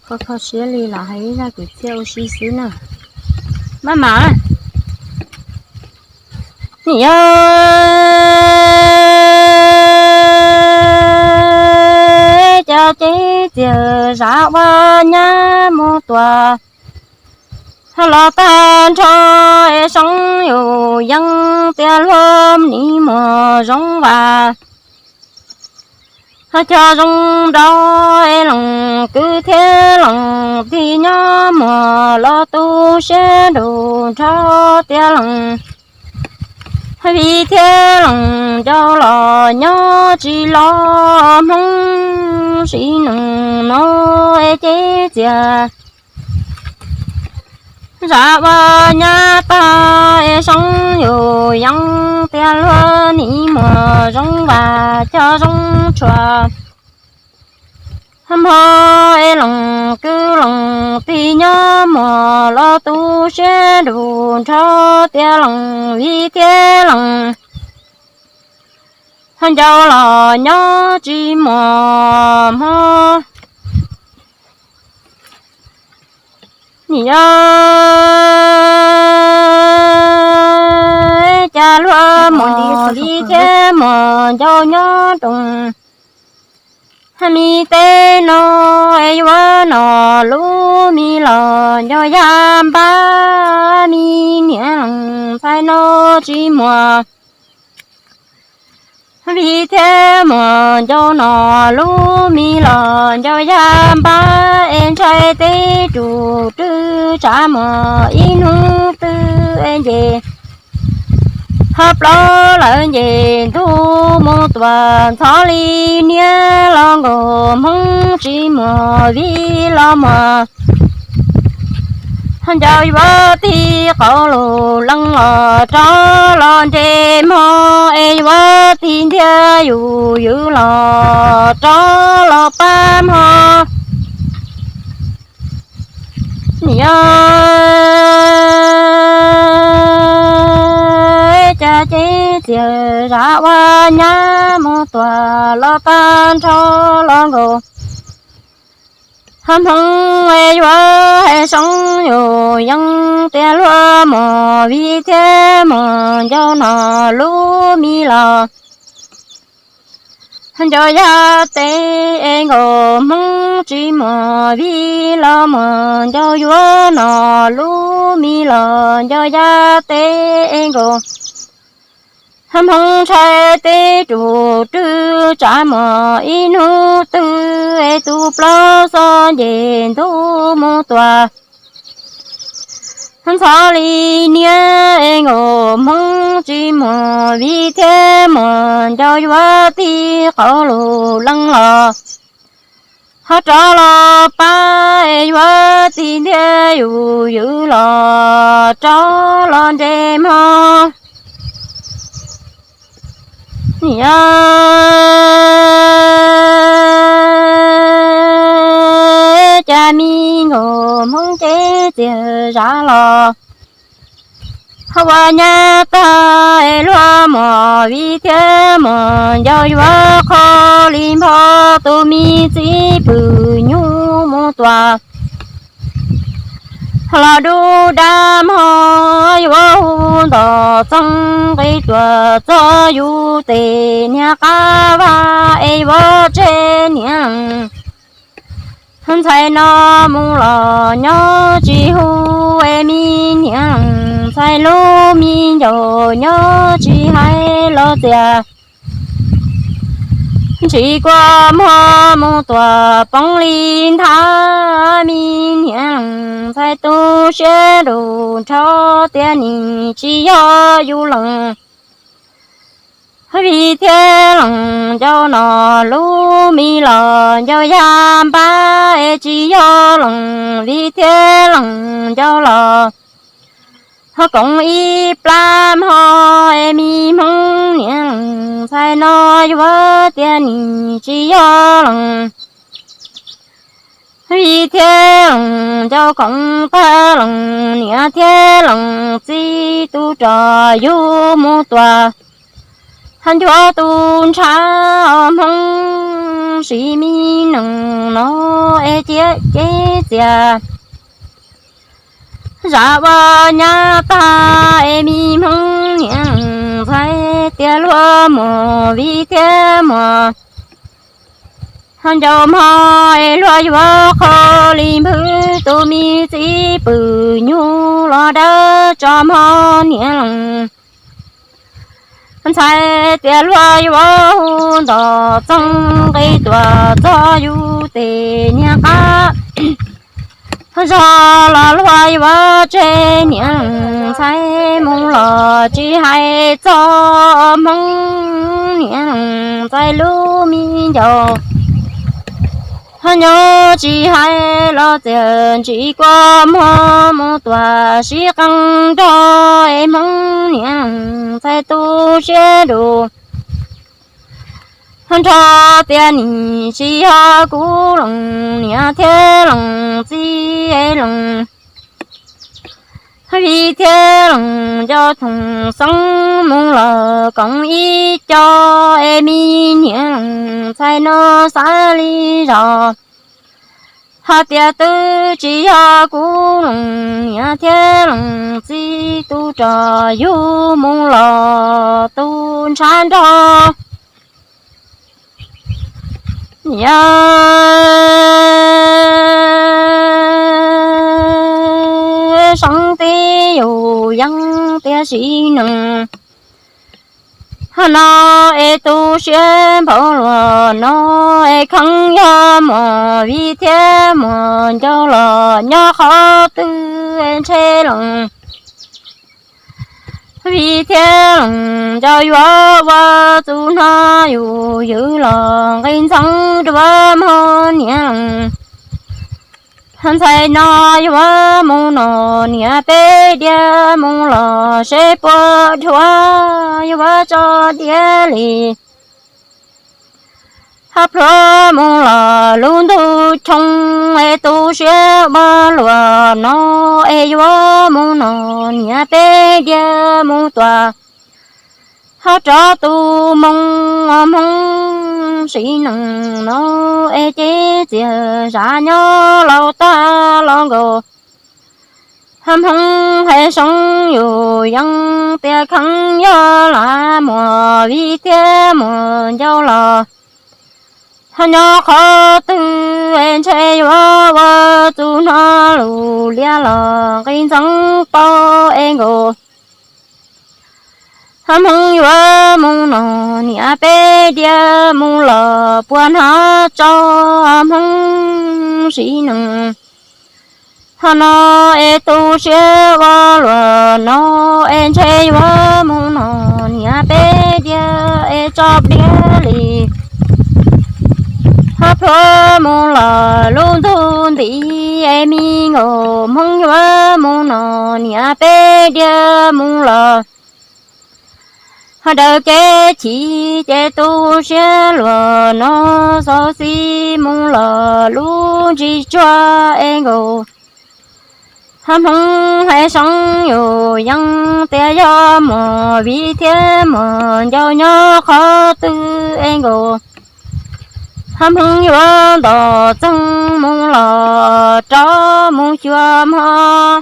Koj kho siab li los hais ib zaj kwv txhiaj ua si xwb na. Maj mam, nim yog cas ces txias zam ua nyab mus tuaj, los tag nrho es soob yus yeeb tias luag nim muag zoo vas. Cog zoo nraug es loos kwv thiab loos tig nyob muag los tu siab nrug nrho tias loos vij thiab loos ncauj los nyob tsis los Hmoob sim neej no es ces txias zam ua nyab tag es soob yus yeeb tias luag nim muag zoo vas cog zoo tshuaj. Hmo es loos kwv loos tig nyob muag los tu siab nrug nrho tias loos vij thiab loos ncauj los nyob tsis muag hmo. Nim yog cas luag muag vij thiab muag ncauj nyob roos mi teb no es yuav no lub mi los ncauj yaj npab mi niam loos ntxhais no tsis muag vij thiab muag ncauj no lub mi los ncauj yaj npab es ntshai teb rus rwg tsav muag ib hnub twg es nce ho plaub lawm nce ntug mus tuaj ntxhov li niab los nkaus Hmoob tsis muag vij los muag ncauj yuav tig qau lus leej los rov los nres hmo es yuav tig ntiag yus ywv los rov los pab hmo. Nim yog cas ces txias zam ua nyab mus tuaj los tag nrho los nkaus Hmoob es yuav hais soob yus yeeb tias luag muag vij thiab muag ncauj no lub mi los ncauj yaj teb es nkaus Hmoob tsis muag vij los muag ncauj yuav no lub mi los ncauj yaj teb es nkaus Hmoob ntshai teb rus rwg tsav muag ib hnub twg es tus plaub xo nce ntug mus tuaj ntxhov li niab es nkaus Hmoob tsis muag vij thiab muag ncauj yuav tig qau lus leej los ho rov los pab es yuav tig ntiag yus ywv los rov los nres hmo. Nim yog cas me nkaus Hmoob ces txias zam los ho ua nyab tag es luag muag vij thiab muag ncauj yuav qho li npho tus me txiv pwm nyuj mus tuaj los dub dab hmo yuav hu ntom txeeg nqis tuaj txog yus tes niag qab vaj es yuav tseg niam ntxhais no mus los nyob tsis hu es me niam ntxhais lub me ncaus nyob tsis hais los txias ntshis kua muag mus tuaj poob li nthav me niam ntxhais tu siab nrug nrho tias nim tsis yog yus lees vij thiab lees ncauj no lub mi los ncauj yaj npab es tsis yog lees vij thiab lees ncauj los ho koom ib plab hmo es me Hmoob niam lees ntxhais no yuav tias nim tsis yog lees vij thiab lees ncauj koom tag lees niam thiab lees txiv tu rog yug mus tuaj ho ncuav tus ntshav Hmoob sim me nees no es cia ces txias zam ua nyab tag es me Hmoob niam ntxhais tias luag muag vij thiab muag ncau mog es luag yuav qho li npwg tus me txiv pwm nyuj los dawb tso mog niam ntxhais tias luag yuav hu ntom txoog nqis tuam txog yus tes niag qab zog los luag yuav tseg niam ntxhais mus los tsis hais txog Hmoob niam ntxhais lub me ncaus. Ho nyob tsis hais los txias ntsis kua muag mus tuam sib qee nrog es Hmoob niam ntxhais tu siab dus nrog tias nim tsis yog kuv lees niam thiab lees txiv es lees vij thiab lees ncau thoom xeeb mus los koom ib co es me niam lees ntxhais no xav li zos hais tias twb tsis yog kuv lees niam thiab lees txiv tu rog yug mus los tu ntshav nrog yawg Seeb tib yus yeeb tiam sis nees no es tu siab npaum luaj no es kheev yog muag vij thiab muag ncau los nyob qhov twg es ntshe lees vij thiab lees ncau yuav ua txuj no yus ywm los nqis ntxeev dua mog niam lees ntxhais no yuav mus no niam peb diav mus los seb puas dhuav yuav tso diav li hab plhuav mus los lub ntug choo es tu siab ua luaj no es yuav mus no niam peb diav mus tuam hab rov tu moo hmoov sim nees no es ces txias zam nyob laus tag los nkaus hab Hmoob hais Seeb yus yeeb tias kheev yog lam muag vij thiab muag ncau los hab nyob qhov twg es ntshe yuav ua txuj no lus liab los nqis ntxeev tau es nkaus hab Hmoob yuav mus no niam peb diav mus los puas hnov tso Hmoob sim nees hab no es tu siab ua luaj no es ntshe yuav mus no niam peb diav es tso diav li hab plhuav mus los lub ntug nti es me nkaus Hmoob yuav mus no niam peb diav mus los hab daws kev chim ces tu siab luaj no xauv xis mus los lub ntsis tsuag es nkaus hab Hmoob hais Seeb yus yeeb tias yog muag vij thiab muag ncau nyob qhov twg es nkaus hab Hmoob yuav ntom txeeg mus los rov mus xyuas mog